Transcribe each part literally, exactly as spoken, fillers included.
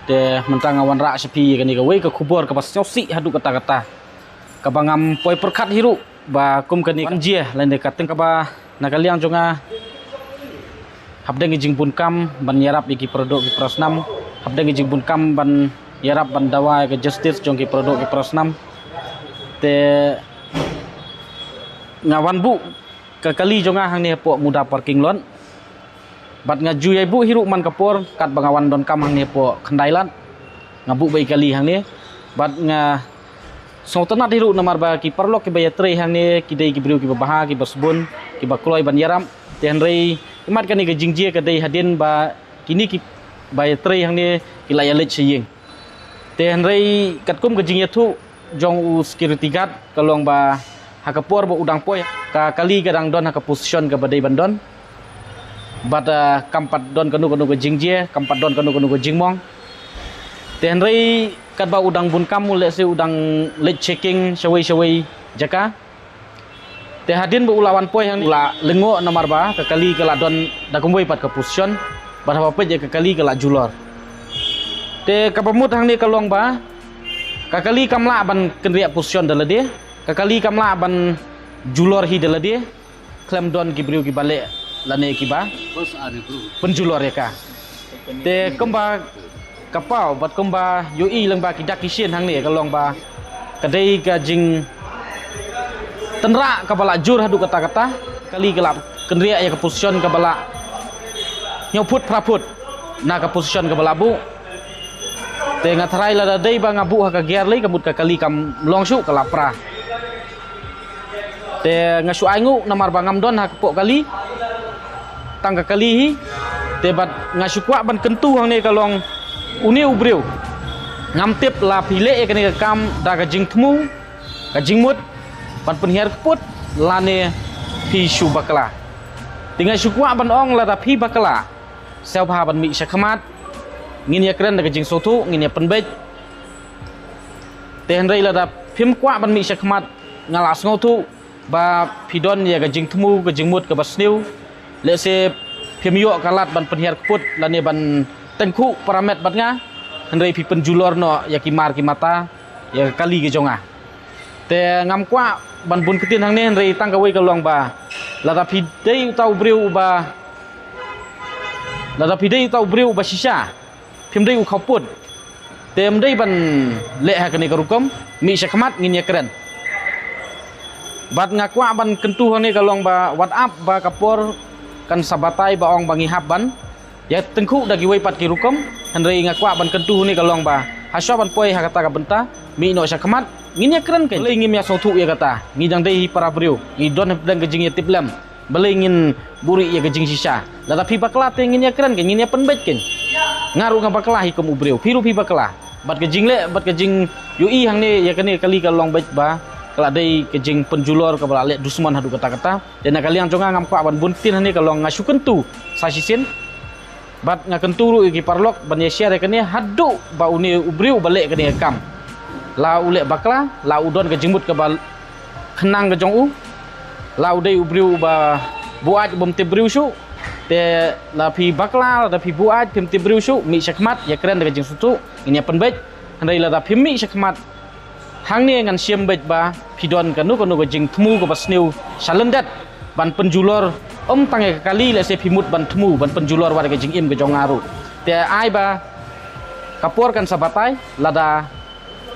Te mynta nga wanrah sha phi ïa kane kawei ka khubor kaba sngewsih haduh katta katta, kaba ngam poi pyrkhat hi ruh ba kum kane ka jia lane ka teng kaba na ka liang jong nga hapdeng ki jingbun kam ban ïarap ïa ki paradoh ki parasnam, hapdeng ki jingbun kam ban ïarap ban dawa ïa ka justice jong ki paradoh ki parasnam. Te nga wan buh ka kali jong nga hangne hapoh Muda parking lot. Bad nga ju ïai buh hi ruh man ka por katba nga wan donkam hangne hapoh Khyndai Lad. Nga buh beit kali hangne. Bad nga sngewtynnat hi ruh namar ba ki paralok kiba ïatrei hangne ki dei ki briew kiba bha, kiba sbun, kiba kloi ban ïarap. Te hynrei imat kane ka jingjia ka dei hadien ba kine kiba ïatrei hangne ki la ïaleit sha ïing. Te hynrei katkum ka jingïathuh jong u security guard ka long ba ha ka por ba u dang poi, ka kali ka dang don ha ka position kaba dei ban don. Bad, ah, kam pat don kano kano ka jingjia, kam pat don kano kano ka jingmong. Te hynrei katba u dang bun kam, u lehse u dang leit checking shawei shawei jaka. Te hadien ba u la wan poi hangne, u la lyngngoh namar ba ka kali ka la don da kumwei pat ka position, bad haba peit ïa ka kali ka la julor. Te kaba mut hangne ka long ba ka kali kam lah ban kynriah position da lade, ka kali kam lah ban julor hi da lade khlem don ki briew kiba leh lane kiba pynjulor ïa ka. Te kumba ka paw bad kumba ïohi lyngba ki dak ki shin hangne ka long ba ka dei ka jingtynrah kaba la jur haduh katta katta. Kali ka la kynriah ïa ka position kaba la hynñiew phut phra phut na ka position kaba la buh. Te nga tharai lada dei ba nga buh ha ka gear lei, ka mut ka kali kam long shuh, ka la pra. Te nga shu ainguh namar ba ngam don ha ka poh kali, tang ka kali hi. Te bad nga shu kwah ban kyntu hangne ka long une u briew, ngam tip la phi leh ïa kane ka kam da ka jingthmu, ka jingmut ban pynhiar kput lane phi shu bakla. Te nga shu kwah ban ong lada phi bakla, sngewbha ban mih shakhmat. Ngin ïakren da ka jingsngewthuh, ngin ïa pynbeit. Te hynrei lada phim kwah ban mih shakhmat, nga la sngewthuh ba phi don ïa ka jingthmu, ka jingmut kaba sniew. Lehse phim ïoh ka lad ban pynhiar kput lane ban tyngkhuh paramet bad nga, hynrei phi pynjulor noh ïa ki mar ki mata ïa ka kali ka jong nga. Te ngam kwah ban bun ktien hangne, hynrei tang kawei ka long ba lada phi dei uta u briew uba, lada phi dei uta u briew uba shisha, phim dei u khawpud, te ym dei ban leh ha kane ka rukom, mih shakhmat ngin ïakren. Bad nga kwah ban kyntu hangne ka long ba wat ap ba ka por kan sa batai ba ong ba ngi hap ban ïa tyngkhuh da kiwei pat ki rukom, hynrei nga kwah ban kyntu hangne ka long ba hashuwa ban poi ha kata ka bynta, mih noh shakhmat ngin ïakren kein. Balei ngim ïa sngewthuh ïa kata? Ngi dang dei hi para briew, ngi don hapdeng ka jingïatiplem. Balei ngin buhrieh ïa ka jingshisha? Lada phi bakla te ngin ïakren kein, ngin ïa pynbeit kein. Nga ruh nga bakla hi kum u briew, phi ruh phi bakla. Bad ka jingleh bad ka jingïohi hangne ïa kane ka kali ka long beit ba ka la dei ka jingpynjulor kaba la leh dusmon haduh katta katta. Te na ka liang jong nga ngam kwah ban bun ktien hangne, ka long nga shu kyntu sa shisien. Bad nga kyntu ruh ïa ki paralok ban ïa share ïa kane haduh ba une u briew uba leh kane ka kam, la u leh bakla, la u don ka jingmut kaba khnang ka jong u, la u dei u briew uba buaid, bym tip briew shuh. Te la phi bakla, la da phi buaid, phim tip briew shuh, mih shakhmat, ïakren da ka jingsngewthuh, ngin ïa pynbeit. Hynrei lada phim mih shakhmat, hangne ngan shim beit ba phi don kano kano ka jingthmu kaba sniew sha lyndet ban pynjulor, ym tang ïa ka kali, lehse phi mut ban thmu ban pynjulor wat ïa ka jingim ka jong nga ruh. Te ai ba ka por kan sa batai lada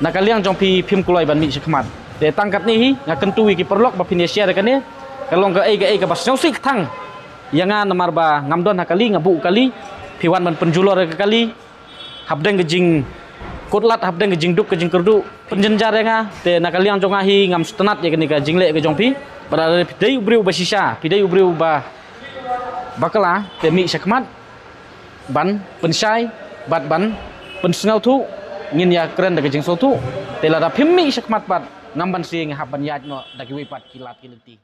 na ka liang jong phi phim kloi ban mih shakhmat. Te tang katne hi nga kyntu ïa ki paralok ba phin ïa share ïa kane, ka long kaei kaei kaba sngewsih kthang ïa nga namar ba ngam don ha kali, nga buh kali, phi wan ban pynjulor ïa ka kali hapdeng ka jingkut lad, hapdeng ka jingduk ka jingkyrduh, pynjynjar ïa nga. Te na ka liang jong nga hi ngam sngewtynnat ïa kane ka jingleh ka jong phi. Bad lada phi dei u briew uba shisha, phi dei u briew uba bakla, te mih shakhmat ban pynshai bad ban pynsngewthuh, ngin ïakren da ka jingsngewthuh. Te lada phim mih shakhmat pat, ngam banse nga hap ban ïaid noh da kiwei pat ki lad ki lynti.